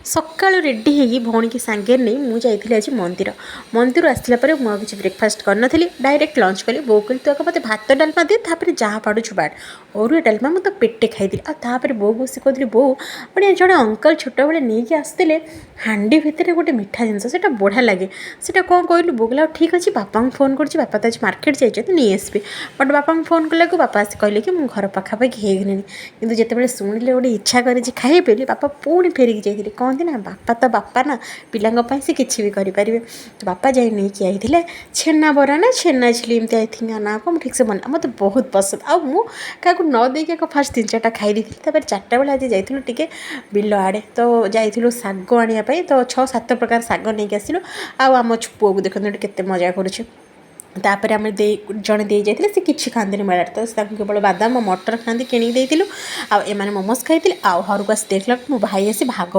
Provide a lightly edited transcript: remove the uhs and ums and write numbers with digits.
ସକାଳୁ ରେଡ଼ି ହେଇକି ଭଉଣୀକି ସାଙ୍ଗରେ ନେଇ ମୁଁ ଯାଇଥିଲି ଆଜି ମନ୍ଦିର। ମନ୍ଦିରରୁ ଆସିଲା ପରେ ମୁଁ ଆଉ କିଛି ବ୍ରେକଫାଷ୍ଟ କରିନଥିଲି, ଡାଇରେକ୍ଟ ଲଞ୍ଚ କଲି। ବୋଉ କହିଲି, ତୁ ଆଗ ମୋତେ ଭାତ ଡାଲମା ଦେ, ତାପରେ ଯାହା ପାରୁଛୁ ବାଢ଼। ଅରୁଆ ଡାଲମା ମୁଁ ତ ପେଟେ ଖାଇଥିଲି। ଆଉ ତାପରେ ବୋଉକୁ ବସି କହୁଥିଲି, ବୋଉ, ବଢ଼ିଆ ଜଣେ ଅଙ୍କଲ ଛୋଟବେଳେ ନେଇକି ଆସୁଥିଲେ ହାଣ୍ଡି ଭିତରେ ଗୋଟେ ମିଠା ଜିନିଷ, ସେଇଟା ବଢ଼ିଆ ଲାଗେ, ସେଇଟା କ'ଣ କହିଲୁ? ବୋଉ କହିଲା, ହଉ ଠିକ୍ ଅଛି, ବାପାଙ୍କୁ ଫୋନ୍ କରୁଛି, ବାପା ତ ଆଜି ମାର୍କେଟ ଯାଇଛନ୍ତି, ନେଇ ଆସିବେ। ବଟ୍ ବାପାଙ୍କୁ ଫୋନ୍ କଲାକୁ ବାପା ଆସି କହିଲେ କି ମୁଁ ଘର ପାଖାପାଖି ହେଇଗଲିଣି। କିନ୍ତୁ ଯେତେବେଳେ ଶୁଣିଲେ ଗୋଟେ ଇଚ୍ଛା କରିଛି ଖାଇବେ ବୋଲି, ବାପା ପୁଣି ଫେରିକି ଯାଇଥିଲେ। କହନ୍ତି ନା, ବାପା ତ ବାପା ନା, ପିଲାଙ୍କ ପାଇଁ ସେ କିଛି ବି କରିପାରିବେ। ତ ବାପା ଯାଇ ନେଇକି ଆଇଥିଲେ ଛେନା ବରା ନା ଛେନା ଝିଲି ଏମିତି, I think ନା କ'ଣ, ମୁଁ ଠିକ୍ସେ ମନେ। ମୋତେ ବହୁତ ପସନ୍ଦ। ଆଉ ମୁଁ କାହାକୁ ନ ଦେଇକି ଆଗ ଫାଷ୍ଟ ତିନି ଚାରିଟା ଖାଇ ଦେଇଥିଲି। ତାପରେ 4ଟା ବେଳେ ଆଜି ଯାଇଥିଲୁ ଟିକେ ବିଲ ଆଡ଼େ। ତ ଯାଇଥିଲୁ ଶାଗ ଆଣିବା ପାଇଁ। ତ ଛଅ ସାତ ପ୍ରକାର ଶାଗ ନେଇକି ଆସିଲୁ। ଆଉ ଆମ ପୁଅକୁ ଦେଖନ୍ତୁ, ଏଠି କେତେ ମଜା କରୁଛି। ତାପରେ ଆମେ ଦେଇ ଜଣେ ଦେଇ ଯାଇଥିଲେ, ସେ କିଛି ଖାଆନ୍ତିନି ମେଳାରେ, ତ ତାଙ୍କୁ କେବଳ ବାଦାମ ମଟର ଖାଆନ୍ତି, କିଣିକି ଦେଇଥିଲୁ। ଆଉ ଏମାନେ ମୋମୋସ୍ ଖାଇଥିଲେ। ଆଉ ଘରକୁ ଆସି ଦେଖିଲା ମୋ ଭାଇ ଆସି ଭାଗ